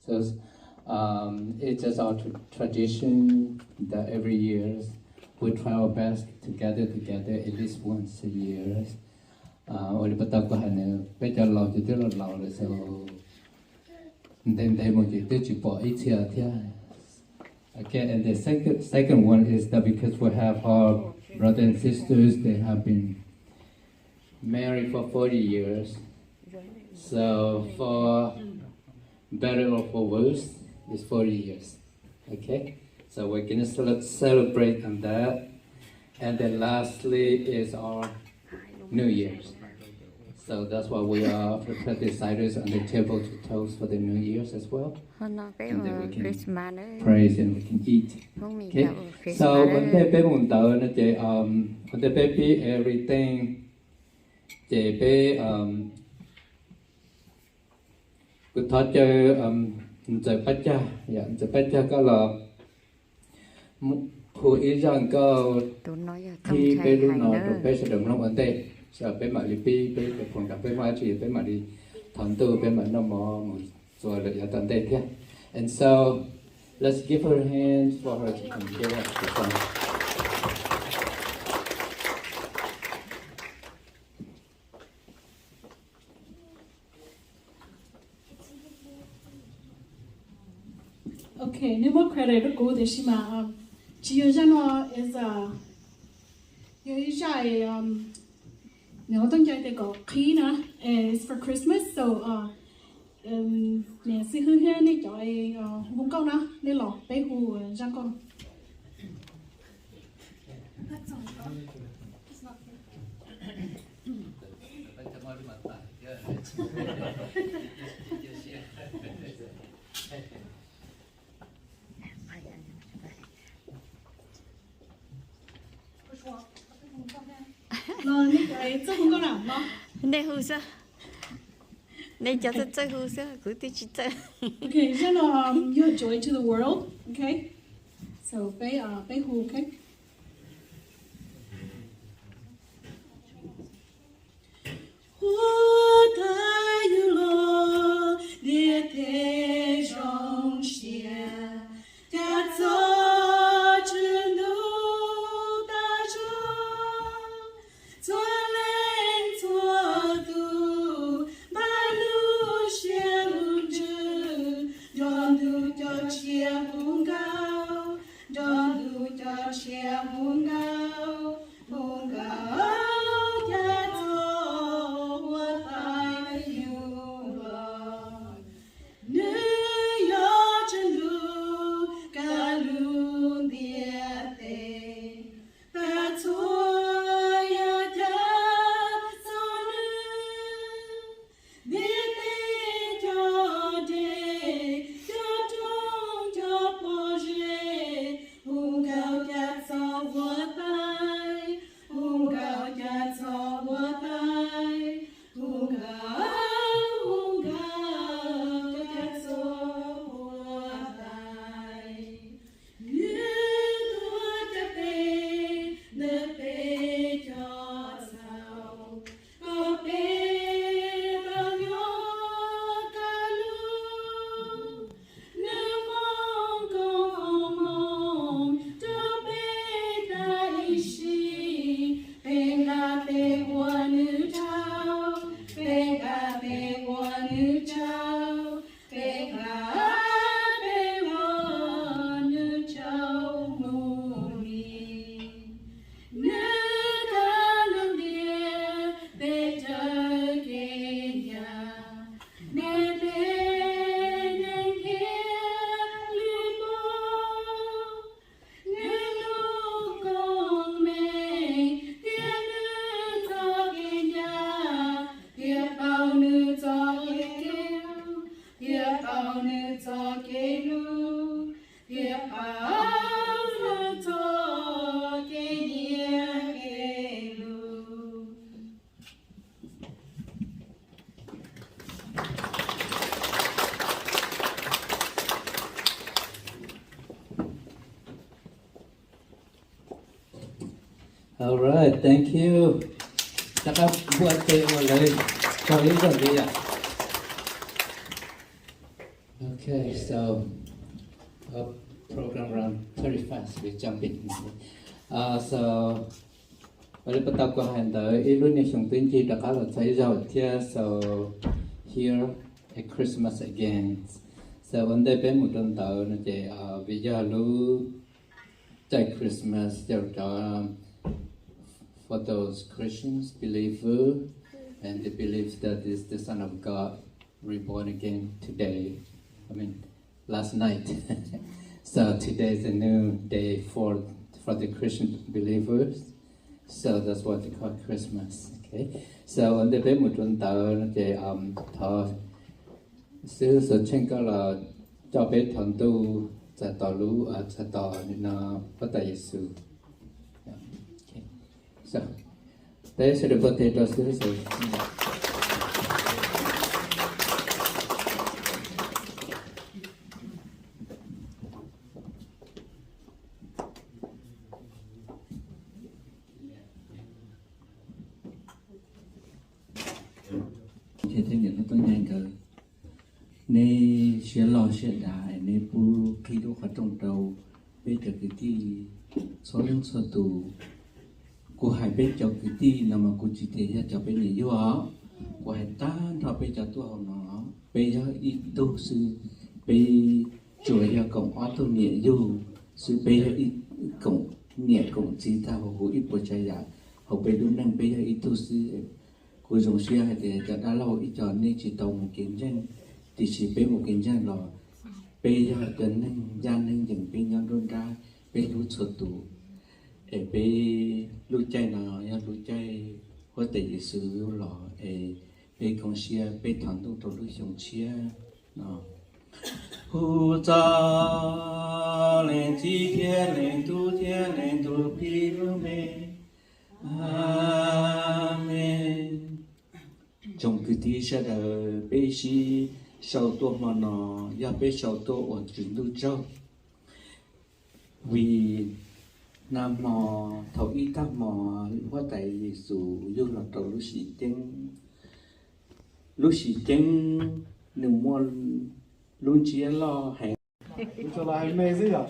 So, um, it's just our tr- tradition that every year we try our best to gather together at least once a year. Uh, ua li pas tau kuv hais na, peb cov laus ces twb laus laus lawm, so ntev ntev mus ces twb tsis pom ib txhia thiab. Okay, and the second, second one is that because we have our brothers and sisters, they have been married for forty years. So for better or for worse, it's forty years. Okay? So we're gonna cele- celebrate on that. And then lastly is our New Year's. So that's why we are prepared the ciders and the table to toast for the New Year's as well. And then we can praise and we can eat. Okay? So ua ntej peb mus ntawd no ces, um, ua ntej peb pib everything ces peb, um, kuv thov caw, um, Ntxawm Pab Cag, yog Ntxawm Pab Cag koj los hu ib zaj nkauj qhib peb lub no rau peb sawv daws mloog ua ntej, sawv daws peb mam li pib, peb cov phoom nrog peb muaj dab tsi peb mam li thov ntuj peb mam noj mov mus txuas lawm yav tom ntej thiab. And so let's give her a hand for her to come here and perform. Ok, neb muab credit rau kuv tiam sis mas, um, tsis yog zaj no, is, uh, yog ib zaj, um, nws ho tau nco tias kom qhib na, it's for Christmas, so, uh, um, niam xib hwb thiab nej cov, uh, hu nkauj na, nej los peb hu zaj nkauj. Nej hu xwb. Nej cov txawj txawj hu xwb, kuv twb tsis txawj. Okay, zaj no, um, Your Joy to the World, okay? So, peb, uh, peb hu, okay? Huab tais yug los ntiaj teb zoo siab, cas txog Tswv Ntuj tas zog. Txhua leej txhua tus npaj lub siab lub ntsws, nrog ntuj cov tshiab hu nkauj, nrog ntuj cov tshiab hu nkauj, hu nkauj cas txog Huab Tais yug los. Nws yog Tswv Ntuj kav lub ntiaj teb, tas txhua yam cas txog nws. Ntiaj teb cov dej, cov roob cov pob zeb, hu nkauj cas txog Huab Tais, hu nkauj cas txog Huab Tais, hu nkauj, hu nkauj cas txog Huab Tais. Nws tuav cov tes ntawm peb cov txhaum, kom peb tau nyob kaj lug. Nws foom koob foom hmoov rau peb tag ib sim, peb nqa tes ua nws tsaug, peb nqa tes ua nws tsaug, peb nqa tes ua nws tsaug mus li. Nws kav lub ntiaj teb raws kev ncaj, ntiaj teb neeg ntiaj li pog. Nws lub koob meej thiab nws txoj kev ncaj, thiab pauj nws txoj kev hlub, thiab pauj nws txoj kev hlub, thiab pauj nws txoj kev nyiam kev lus. All right, thank you. Rov qab npuaj tes ua lawv tsaug ib zaug ntxiv yom. Okay, so our program run very fast, we jump in. Uh, so, ua li pas tau kuv hais ntawd, ib lub niag xyoo twb ncig rov qab los txog ib zaug thiab, so here at Christmas again. So ua ntej peb mus rau ntawd no ces, uh, vim yog lub caij Christmas yog cov, for those Christians, believer, and they believe that is the Son of God reborn again today. I mean, last night. So today is a new day for, for the Christian believers. So that's what they call Christmas. Okay. So ua ntej peb mus rau ntawd no ces, um, thov xib hwb Xov Tsheej koj los coj peb thov ntuj txais tos lub, txais tos nim no Huab Tais Yexus. Okay. So, peb sawv daws npuaj teg rau xib hwb Xov Tsheej. Thiab niam hlob Tub Nyaij nkawd, neb siab loj siab dav es neb pub qhib lub qhov rooj rau peb cov kwv tij txhua leej txhua tus. Kuv hais peb cov kwv tij no mas kuv tsis tias yog cov peb niam yug os, kuv hais tag nrho peb cov tuaj hauv no, peb yog ib tug xwb, peb tsuas yog koom ob tug niam yug xwb, peb yog ib koom niam koom txiv tag huv ib puas tsav yam hauv peb lub neej, peb yog ib tug xwb. Kuv zoo siab hais tias cov dab laug ib co nej tsis tau mus kev ntseeg, tiam sis peb mus kev ntseeg los peb yog cov neeg ncaj neeg ncees, peb nyob nruab nrab, peb hlub txhua tus. Es peb lub caij no yog lub caij Huab Tais Yexus los, es peb koob siab peb thov ntuj rau lub xyoo tshiab no. Hu txog Leej Txiv thiab Leej Tub thiab Leej Ntuj Plig lub npe, Amees. Tsoom kwv tij sawv daws, peb sib sau tuaj hmo no yog peb sau tuaj ua Tswv Ntuj tsaug, vim nag hmo thaum ib tag hmo Huab Tais Yexus yug los rau lub sim ceeb. Lub sim ceeb nws muaj lub ntsiab loj heev. Kuv tsuas los hais me xwb yom.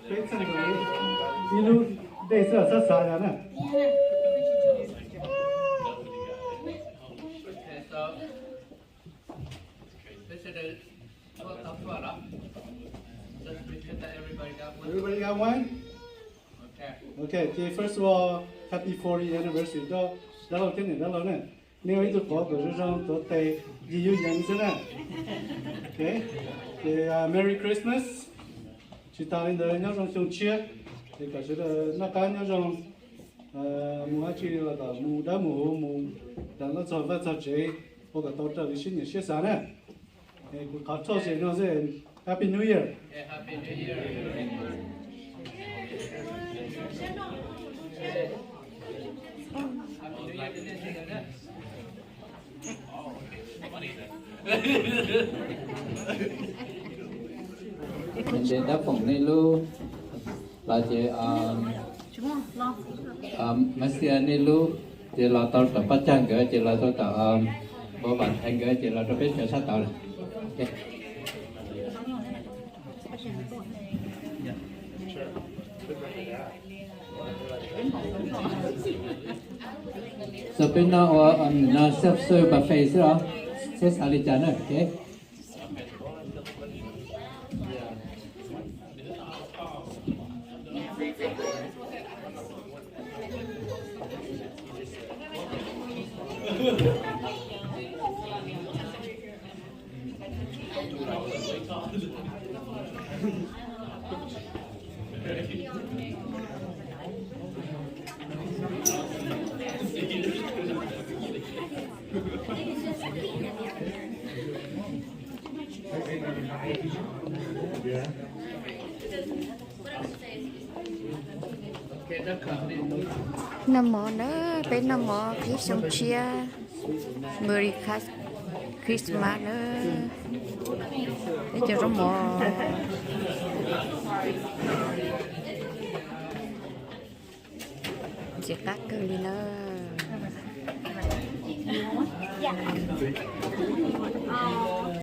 Peb txheej ib lub dej xwb los txhob xav yog na. Everybody got one? Okay, okay, first of all, happy fortieth anniversary to dab laug thiab niam dab laug na. Nej ua ib tug qov kom zoo zoo tuav tes, yig yub yeev xwb na. Okay, ces, ah, Merry Christmas. Tsis tas li ntawd nyob zoo xyoo tshiab, ces kom sawv daws noj qab nyob zoo, mus dab tsi los kom mus dawb mus huv, mus nram loj txog vaj txog tsev, ua kom tau raws li siab nyiam siab xav na. Kuv qhov thoj ces no xwb, Happy New Year. Ces dab foom nej lub los ces, Maiv Xia nej lub ces los tau tom Paj Cag nkawd, ces los tau tom Npauv Vam Thaiv nkawd, ces los rau peb sawv sab tod lawm. So peb no ua no self serve buffet xwb os, seb xav li cas na, okay. Noj mov na, peb noj mov qhib xyoo tshiab, Merry Christmas na. Peb cov zaub mov ntxim qab kawg li na.